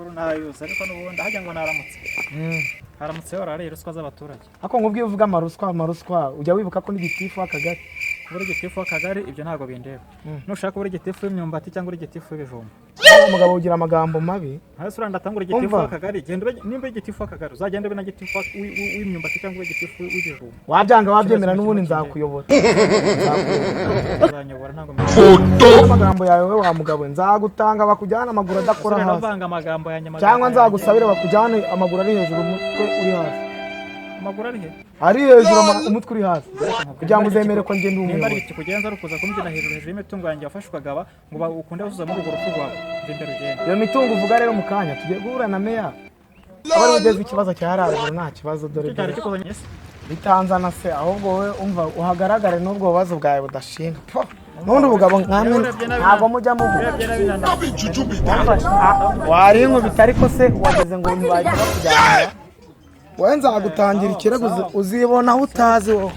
Amakuru ntayuzi, ariko n'ubundi hajya ngo naramutse. Haramutse warariye ruswa z'abaturage. Ariko nkubwiye, uvuga amaruswa amaruswa, ujya wibuka ko n'igitifu w'akagari. Kuba uri gitifu w'akagari, ibyo ntabwo bindeba. Nushaka kuba uri gitifu w'imyumbati cyangwa uri gitifu w'ibijumba. Wa mugabo, ugira amagambo mabi. Hasi uranda uri gitifu Umva. w'akagari, genda ube. Nimba uri gitifu w'akagari, uzagenda ube na gitifu w'imyumbati cyangwa ube gitifu w'ibijumba. Wabyanga wabyemera, Kimwe n'ubundi kimwe. nzakuyobora. Uzanyobora ntabwo mbizi. Amagambo yawe we wa mugabo, nzagutanga bakujyane amaguru adakora Usubira hasi. uvanga amagambo yanjye, amagambo Cyangwa yanjye. nzagusabire bakujyane amaguru ari hejuru, umutwe uri hasi. Amaguru ari he? Ari hejuru, umutwe uri hasi, kugira ngo uzemere ko njye ndi Nimba ari umuyobozi. ikikugenza ari ukuza kumbyina hejuru hejuru y'imitungo yanjye wafashe ukagaba ngo ukunde gusubiza muri urwo rupfu rwawe, mva imbere ugende. Iyo mitungo uvuga rero, mu kanya tugiye guhura na meya, aba ari ugeze ikibazo cya haruguru, nta kibazo, dore Icyo cyari dore kikuzanye se? Bitanzana se? Ahubwo wowe umva uhagaragare n'ubwo bubazo bwawe budashinga. Po! N'ubundi ubugabo nkamwe ntabwo mujya muvuga. Urebye nabi na Wari inkubita, ariko se wageze ngo ntibahita bakujyana? Wowe nzagutangira ikirego, uzibona aho utazi wowe.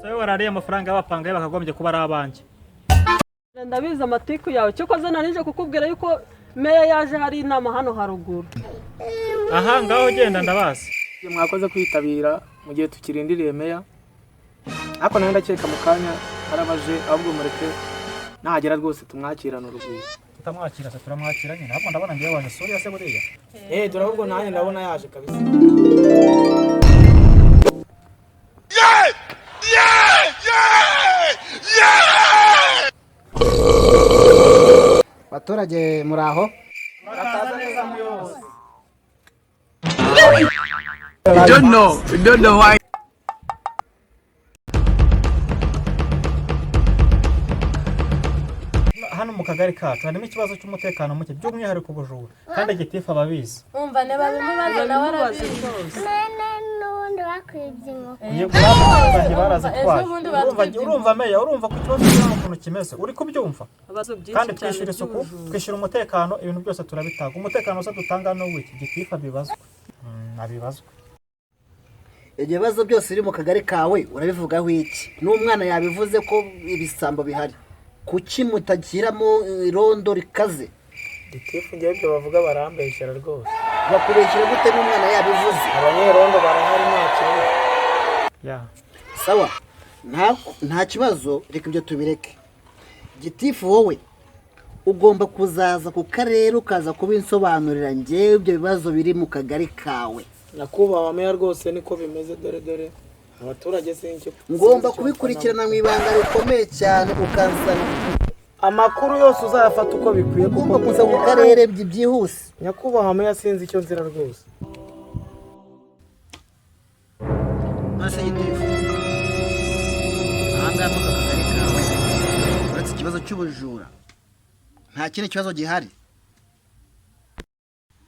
Se wowe warariye amafaranga y'abapangayi bakagombye kuba ari abanjye. Ndabizi amatiku yawe. Cyokoze narije kukubwira yuko meya yaje, hari inama hano haruguru. Aha ngaho genda, ndabazi. Mwakoze kwitabira mu gihe tukirindiriye meya, ariko nawe ndakeka mu kanya arabaje. Ahubwo mureke nahagera rwose tumwakirane urugwiro. Tutamwakira se? Turamwakira nyine. Ahubwo ndabona ngewe waje suriya se buriya. Eh, dore ahubwo nanjye ndabona yaje kabisa. Baturage, muraho? Murakaza neza, muyobozi. You don't know. You don't know why. Hano mu kagari kacu harimo ikibazo cy'umutekano muke, by'umwihariko ubujura, kandi gitifu ababizi. Umva, ntibabimubaze, nawe Babimubaze arabizi. rwose. None n'ubundi bakwibye inkoko. Yego, banjye barazitwaye. Ejo bundi Urumva? batwibye. Urumva meya, urumva ku kibazo kiri hano ukuntu kimeze? Uri kubyumva? Ibibazo byinshi Kandi cyane twishyura isuku, by'ubujura. twishyura umutekano, ibintu byose turabitanga. Umutekano wose dutanga ni uw'iki gitifu abibazwe. Abibazwe. Ibyo bibazo byose biri mu kagari kawe urabivugaho iki? N'umwana yabivuze ko ibisambo bihari. Kuki mutashyiramo irondo rikaze? Gitifu, ngewe ibyo bavuga barambeshyera rwose. Bakubeshyira gute n'umwana yabivuze? Abanyerondo barahari, nta kibazo. Ya. Sawa, nta kibazo, reka ibyo tubireke. Gitifu, wowe ugomba kuzaza ku karere ukaza kubinsobanurira ngewe ibyo bibazo biri mu kagari kawe. Nyakubahwa meya, rwose niko bimeze. Dore dore abaturage sinzi. Ngomba kubikurikirana mu ibanga rikomeye cyane, ukansana Amakuru yose uzayafata uko bikwiye kuko ugomba kuza ku karere byihuse. Nyakubahwa meya, sinzi icyo nzira rwose. None gitifu, ahangaha muri aka kagari kawe, uretse ikibazo cy'ubujura, nta kindi kibazo gihari?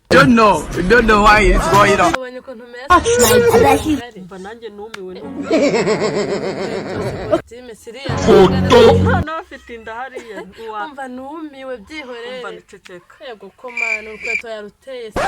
Don't know. You don't know why it's going on. Ubonye ukuntu meya asigaye? Mva, nanjye numiwe n'ubu. Kositime siriya. Noneho afite inda hariya uwa Umva, numiwe, Umva, byihorere. niceceka. Yego ko mana, urukweto yaruteye se?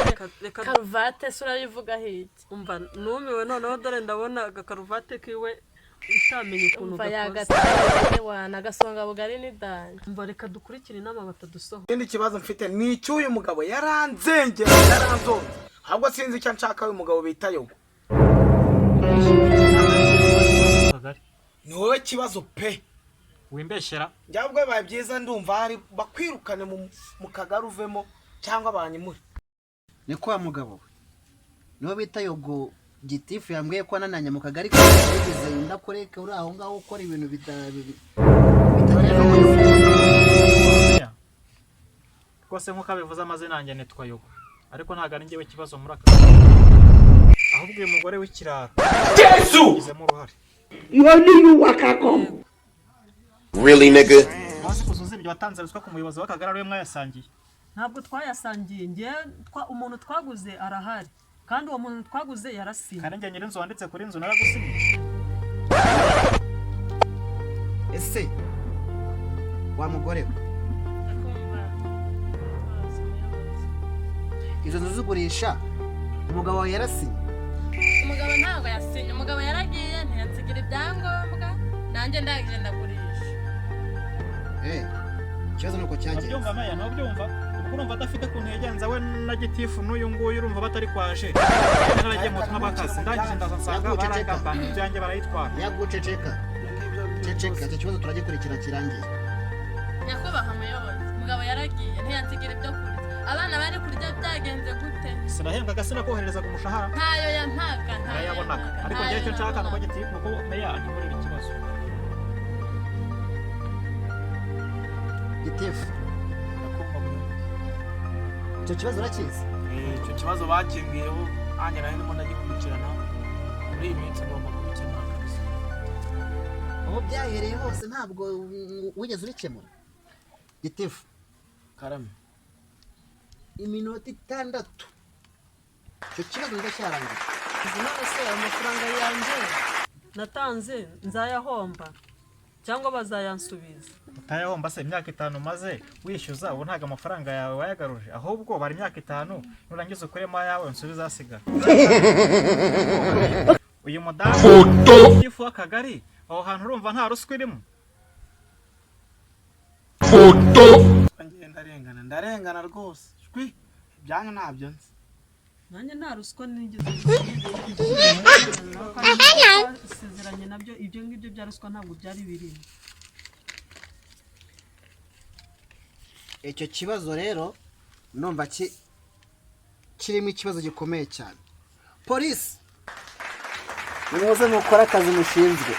Reka reka. Karuvate se urayivuga hirya? Umva, numiwe noneho. Dore ndabona agakaruvate kiwe utamenya ukuntu Umva, gakoze. yagateye wana agasonga bugari ni danje. Umva, reka dukurikire inama batadusohora. Ikindi kibazo mfite ni icy'uyu mugabo, yaranzengera, yaranzonze. Ahubwo sinzi icyo nshaka uyu mugabo bita Yogo. Kagari. Ni wowe kibazo pe. Wimbeshyera. Njya ubwo bibaye byiza, ndumva hari bakwirukane mu kagari uvemo cyangwa banyimure. Ni kwa mugabo we niho bita Yogo. Gitifu yambwiye ko anananye mu kagari kawe, yigize indakoreka, uri aho ngaho ukora ibintu bitagira. Meya, rwose nk'uko abivuze, amazina yanjye nitwa Yogo, ariko ntabwo ari njyewe kibazo muri aka kagari, ahubwo uyu mugore w'ikirara yagizemo uruhare. Really, nigga? Wazi kuzuza ibyo watanze ruswa ku muyobozi w'akagari ariwe mwayasangiye? Ntabwo twayasangiye. Ngewe umuntu twaguze arahari, kandi uwo muntu twaguze yarasinye. Kandi njye nyir'inzu wanditse kuri inzu naragusinye. Ese wa mugore we, Ndakumva. Rwose umuyobozi. Izo nzu zigurisha, umugabo wawe yarasinye? Umugabo ntabwo yasinye. Umugabo yaragiye ntiyansigira ibyangombwa, nanjye ndangije ndagurisha. Ikibazo ni uko cyagenze. Ntubyumva meya? Ntubyumva? Ubwo urumva adafite ukuntu yigenza we na gitifu n'uyu nguyu, urumva batari kwaje. Naragiye mu butumwa bw'akazi, ndangije ndaza nsanga Yaguceceka. baragambanye ibyanjye barayitwara. Yaguceceka, ceceka, icyo kibazo turagikurikira kirangiye. Nyakubahwa muyobozi, umugabo yaragiye ntiyansigira ibyo kurya. Abana bari kurya byagenze gute? Sinahembwaga? Sinakohererezaga umushahara? Ntayo yampaga, ntayo. Narayabonaga. Yampaga, Ariko ntayo njyewe icyo nshaka ni uko yabonaga. gitifu, ni uko meya ankemurira ikibazo. Gitifu, Ndakumva muyobozi. Icyo kibazo urakizi? Icyo kibazo bakimbwiyeho, nanjye nari ndimo ndagikurikirana. Muri iyi minsi ngomba kubikemura kabisa. Aho byahereye hose ntabwo wigeze ubikemura, gitifu. Karame. Iminota 6 icyo kibazo ndacyarangiye. Izi none se amafaranga yanjye natanze nzayahomba cyangwa bazayansubiza? Utayahomba se? Imyaka 5 umaze wishyuza, ubu ntabwo amafaranga yawe wayagaruje? Ahubwo bari imyaka 5, nurangiza ukuremo ayawe unsubize asigara. Uyu mudamu gitifu w'akagari aho hantu, urumva nta ruswa irimo? Ngiye ndarengana, ndarengana rwose. Shwi, ibyanyu ntabyo nzi. Nanjye nta ruswa nigeze isezeranye nabyo. Ibyo ngibyo bya ruswa ntabwo byari birimo. Icyo kibazo rero numva kirimo ikibazo gikomeye cyane. Polisi, nimuze mukore akazi mushinzwe.